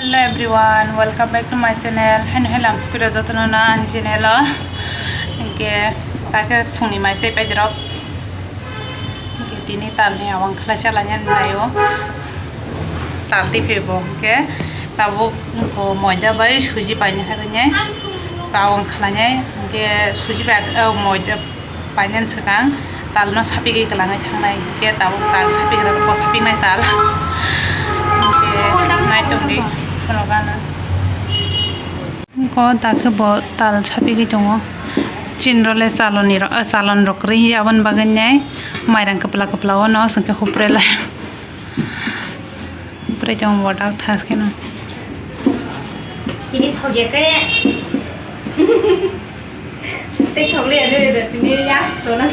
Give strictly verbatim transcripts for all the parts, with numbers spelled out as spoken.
Hello everyone, welcome back to my channel. Haino hai lam sipiro jotono na ani channel o. Hingke take phungni mai sai paijrok. Hingke tini tal ni awang khlai chala nyan naio. Tal tiphebo hingke tabuk moida bai suji paina hai nai. Awang khlai nai hingke suji bai, oh, moida. Painani swkang talno sapigwi kwlangwi thangnai, hwnkhe tabuk tal sapikra, bo sapiknai tal. Hwnkhe naitongdi, phunukgano. Hwnkhe dakhe bo tal sapigwi tongo. Chinrole chalonirok, ah, chalonrok kwrwi, aboni bagwi nai mairang kwpla kwpla o no aswk khe huprelai. Huprei tongo bo dak thaskeno. Tini thokya khe. Tei thok le, ano, ano, tini last chona.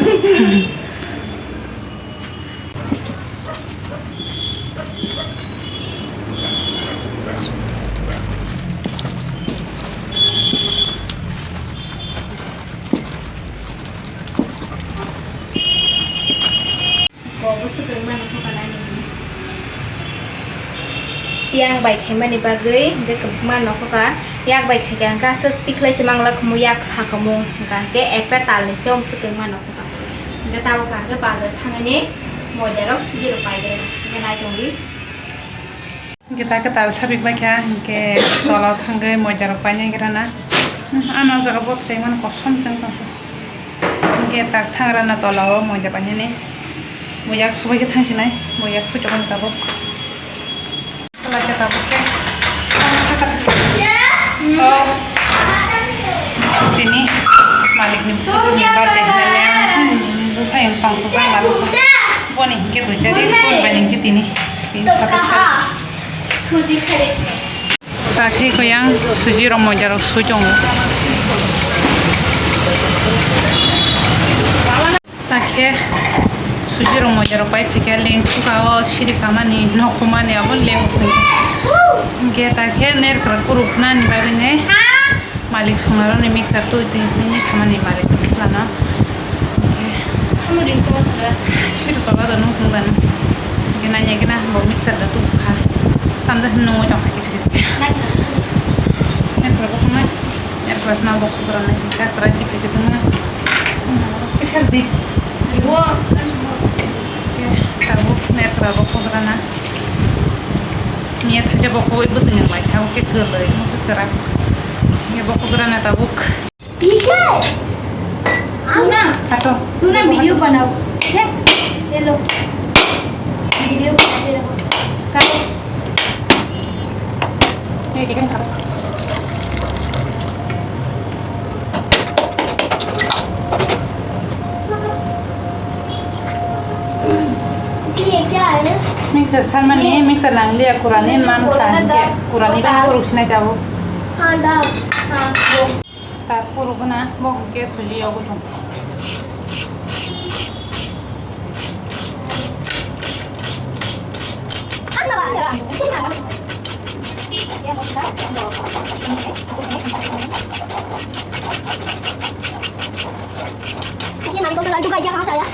Bo bwswk wngmano kho kanani. Yang bai khaimani bagwi hwnkhe kwbangma nokho ka. Yak bai khaikha hwnkhe aswk tikhlai se mangla khumu, yak sa khumu hwnkha hwnkhe ekta talni se omswk wngmano kho ka. Hwnkhe tabuk kha hwnkhe bazar thangani moidarok sujirok paigwrwkha hwnkhe naitongdi. Hingke ta kwtal sapik bai kha, hingke tola o thangwi moida rok painai gra na. Ano o jaga bo twtwi mani kosom se wng tong kha. Hingke ta thang gra na tola o moida painani. Bo yak subai khe thang sinai, bo yak sui tongmani tabuk. Tola khe tabuk khe. Oh. Tini malik ni bwsajwk ni birthday khlai ya. Buphai wng tong khe bang malik. Boni hingke dui tarik, boni bai hingke tini. Tini satais tarik. Takhe ko yang suji rok moja rok sui tongo. Takhe suji rok moja rok pai phikya leng suka o siri kamani nokhumani abo leng sing. Hingke takhe nerkra kuruk nani bagwi ne. Malik songnarokni mixer twi twi nini samani malik bwslano. Samuding to sura. Siri kolba da nung sung dan. Gina nya gina bo mixer da tu kha. Tamda nung tong kha kisi kisi. Nai kha. Nai kha bo khunai. Nai kha sma bo khubra nai. Kasra ti kisi tungna. Kisar di. Wo. Tabuk nai kha bo khubra na. Mia thaja bo khoi bwtwng lai kha ke kwlai mo ke kwrak. Mia bo khubra na tabuk. ठीक है? आओ ना। काटो। तू ना वीडियो बनाओ, ठीक है? ये लो। वीडियो बनाते रहो। काटो। ये चिकन काटो। इसमें क्या है? मिक्सर सामान ये, नहीं, मिक्सर लांग लिया, कुरानी ये नान बोला खा था, के, कुरानी बता। बन को रुचि नहीं जाओ। हाँ, डाल। हाँ, वो। Tar kuruk gana bo hwnkhe suji yogo thung. ये नाम को तो लड्डू का क्या कहाँ से आया?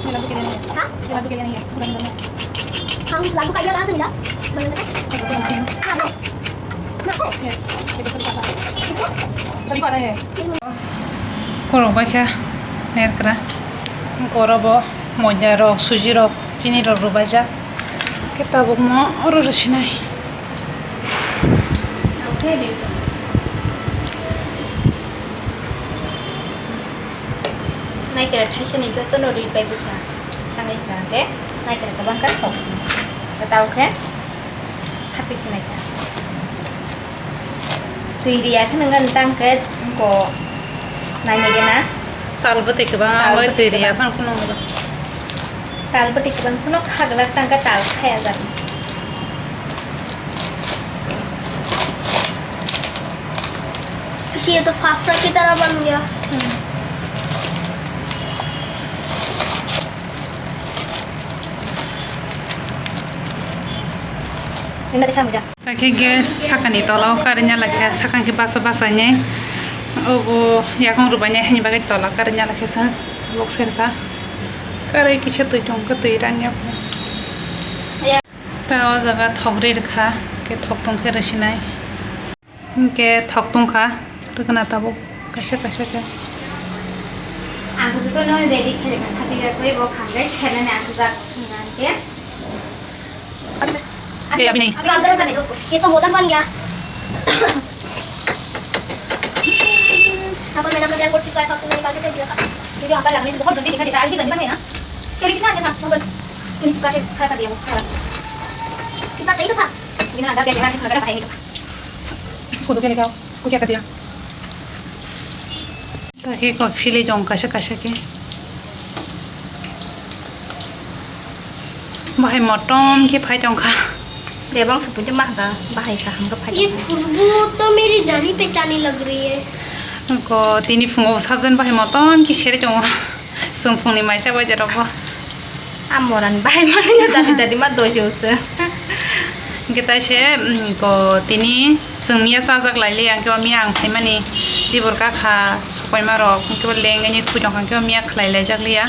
ये लड्डू के लिए नहीं है। हाँ? ये लड्डू के लिए नहीं है, पूरा नहीं है। हाँ, उस लड्डू का आइडिया कहाँ से मिला? हाँ, हाँ। Yes, ये तो सबको पता है। इसको? सभी को आता है। Khorok bai kha nerkra. Goro bo moida rok, suji rok, chini rok rwbaijak. Khe tabuk mo oro rwsinai. Naikera thaisa ni joto no ri bai bwkha. Tangwi hwnkha hwnkhe naikera kwbang kha thok. Tao khe saphi sinai kha. Twi riya khe nang tang khe ko nai nai na. Tal bwtwi kwbang. Tal abo bwtwi twi riya kwbang. Phano kuno. Tal bwtwi kwbang phano khagwlak tang khe tal khaya jak. इसे ये तो फाफड़ा की तरह बन गया। Ini tadi kamu dah. Takhe gas sakani tola o karina lakha, sakang khe basa basa ni. Obo yakung rubani hani bagwi tola karina lakha sa. Bok serka. Karai kisa twi tong khe twi ranya. Ta o jaga thok ri rwkha, khe thok tong khe rw sinai. Hinkhe thok tong kha, rwkna tabuk kaisa kaisa khe. Ang khe no ready khe rwkha, sathi ya koi bo khangai senani ang khe jak hwnga hinkhe. Khe abini. Agar agar kane dosto, ye to hoda banya. Apa madam madam ko chika ka kuni ka ke dia ka. Video hata lagni bahut jaldi dikha deta, abhi gandi bane na. Kya kitna acha tha, bahut. Tuni chika se khara kar diya wo, khara. Kitna sahi to tha. Bina agar kya kya khara kar bhai. Isko to kya kya, ko kya kar diya? Ta khe ko philwi tong kaisa kaisa khe. Bahai motom khe phai tong kha. Bebang supui tong ma kha, bahai kaham khe phai tong kha. ये खुशबू तो मेरी जानी पहचानी लग रही है। Ko tini phungo sabjani bahai motom khe seri tongo. Chwng phungni maisa bai jerokbo. Amorani bahai mani na dadi dadi ma dojo se. Hingke tai se, mm, ko tini chwng miya chajak lai le, hingke o miya ang phaimani dibor kakha sokoima rok, hingke bo lengani thwi tongkha, hingke o miya khlai laijak liya.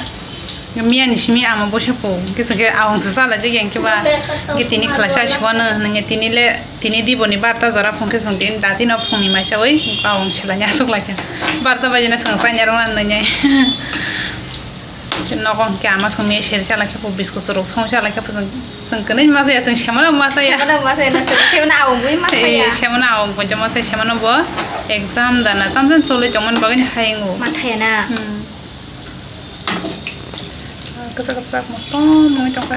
Miya ni simi ama boisa po, hingke chwngke awang se chalai jak ya, hingke ba, hingke tini khlaisa suwano, hingke tini le, tini dibor ni barta jora phungkhe chwng tini dati no phungni maisawi, hingke awang se laina aswk laikha. Barta baji no chwng chaina rwna nwngnai. Nogo hingke ama songni seri chalai khe bo, biscuit rok song chalai khe bo, chwng, chwng kwnwi masa ya, chwng semano masa ya. Semano masa ya, na chwng semano awang bui masa ya. Eh, semano awang bui masa ya, semano bo exam dana tamjani cholwi tongmani bagwi ni hayung o. Mathaya na. Hmm. Kwchak kwchak motom wngwi tongkha.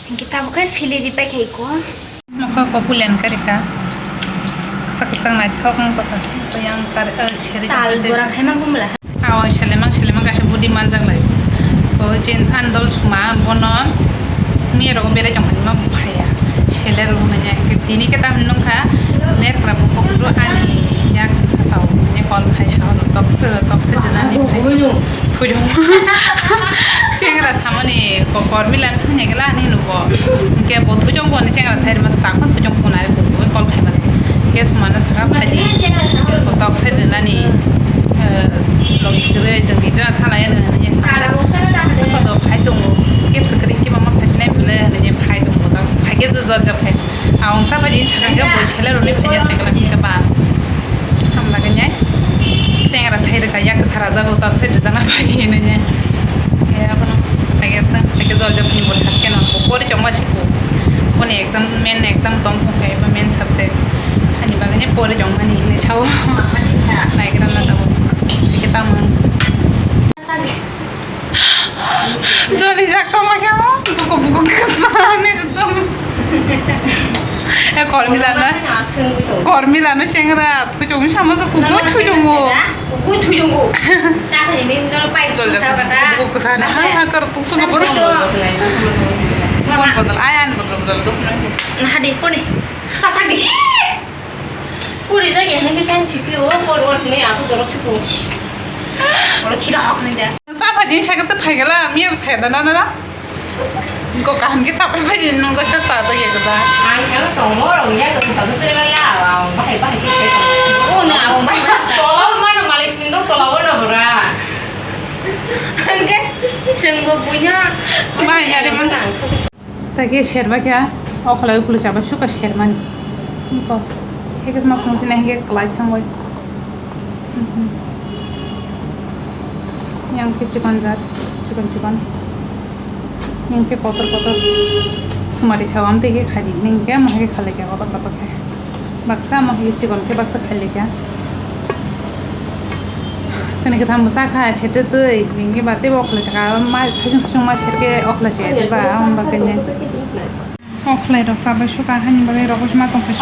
Hingke tabuk khe philwi ri pai kha iko. Nokha kopulen karikha. Kwchak kwchak naithok wng tongkha. Yang kar, eh, seri tal tongkha. Bora khaima bumla. Aw, selemang selemang kaisa budi manjak lai. O chin andol suma bono miya rogo berai tongmani ma phaiya. Sele rogo manya. Tini khe tam nungkha. Ner kra bukhuk bru ani yak sasao. Ni kol khai sao tok tok se jana ni phai. Thujong. Chengra samani ko-, kormilan suni gela ani nubo. Hingke bo thujong bo ni chengra side mas ta khon thujong kunari ko bo kol khai mani. Hingke sumana saka phaidi. Tok side nani, eh, logi kere jeng di dana thala ya nang ni. Ko do phai tongo. Kep sekri ke mama phai sinai bole ni phai tongo. Phai ke jo jo phai. Awang sa phaidi sakha ke bo sele roni phai ya sai kala ke ba. Hamla ke nyai. Chengra sai rwkha yak sara jago tak sai rwjana bai hinwi nya. Khe abono, I guess, na, tei khe jol jaboni bo thaske no, bo pori chongma siko. Boni exam, main exam tong khe, eba main subject. Ani bagwi ni pori chongmani hinwi sao. Naigra na tamo. Tei khe tamo. Joli jak tongma khe mo, buko buko khe sani tong. E kormila na, kormila na chengra. Thujong sama sa kubui thujong o. Kubui thujong o. Ta khani ni dolo pai. Jol jol. Kubui kusa na. Ha ha kar tu suka bor. Bon bodol, ayan bodol bodol do. Na hadi koni. Kasa di. Puri jage hindi san chikri o, por por me asu doro chuku. Olo khira hok ni da. Sa bhaji sakhe to phaigala, miya saya dana na. Ko kaham ke sapai bai nung jak ta sa jak ya kata. Ang kala tongmo rong ya kata sa tu tela la, awang bahai bahai ke sai tong. O ne awang bahai bahai. Tolong mana malis mindong tolong na bora. Angke senggo punya. Bahai ya de mang. Tagi serba kya, okholai okholai saba suka sermani. Ko, heke ma khung sina heke kalai thangoi. Mhm. Yang ke chikon jat, chikon chikon. Yang ke kotor kotor. Sumari sawam te ke khadi, ningke mo heke khalai ke kotor kotor ke. Baksa mo heke chikon ke baksa khalai ke. Kani ke tham sa kha, sete tui, ningke bate bo khalai saka, ma sasung sasung ma serke okhlai se ba, ang ba kene. O khlai rok chabai suka hani bagwi rogwi ma tong kha.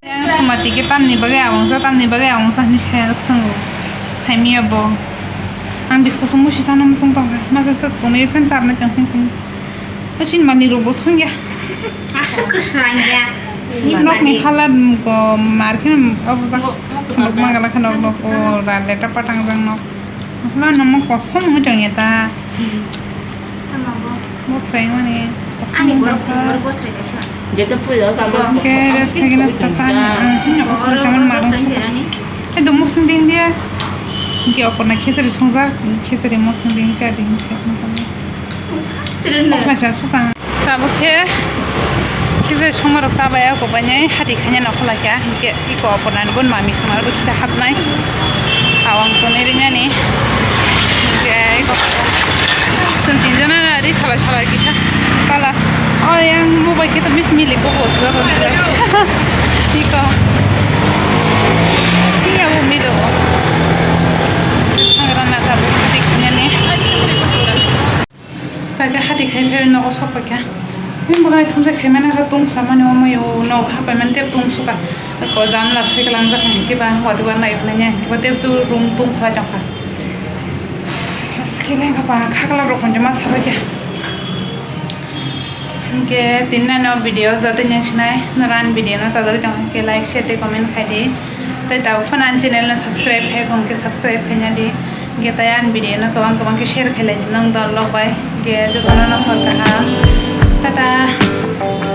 Yang sumati ke tamni bagwi awang sa, tamni bagwi awang sa hini saya swngo. Saimiya bo. Ang bisku sung musi sana musung tong kha. Masa suk tuni phan charna chang khin khin. O chin mani rok bo song ya. Asuk ke serang ya. Nok ni hala ko markhe obo jak. Nok ma gala kha nok nok o ra leta patang jang nok. Hala no mo kosom mo jang ya ta. Tama bo. Bo thrai mani. Ani borok khumor bo thrai kaisa. Jeto puja sama. Ke res khagina sakha ani ang hino ko saman marung. E do musung ding dia. Ke okor na khesari songjak, khesari musung ding sa ding sa. Mokhlaisa sukang. Tabuk khe kisa songrok chabai ako bainai hati khaina nokhola kya hinkhe iko oponani bon mami songrok kisa hapnai. Awang tonwi rinani. Hinkhe iko chwng tinjona ri salai salai kisa pala. O yang mobile khe to miss mili ko bo. Iko. Iya bo milo. Sangrana tabuk hati khainani. Kaka hati khai phai nogo sok paikha. Ni bwkhwnai thumsa khaimani kha tungphla mani omo yo no pha paimani tep tungsukha. Ko jam la sai kalang jak ni kiba wadi wan nai phai nya kiba tep tu room tungphla jokha. Skileng kha pa khakla rok konjoma sabai kha. Hinkhe tinna no video joto ni sinai noran video no sajak jong khe like share tei comment khai di. Tei tabuk phano ani channel no subscribe khai phone khe subscribe khaina di. Hinkhe tei ani video no kwbang kwbang khe share khailai di nong dol rok bai. Hinkhe jotono no hor kaham. Tata.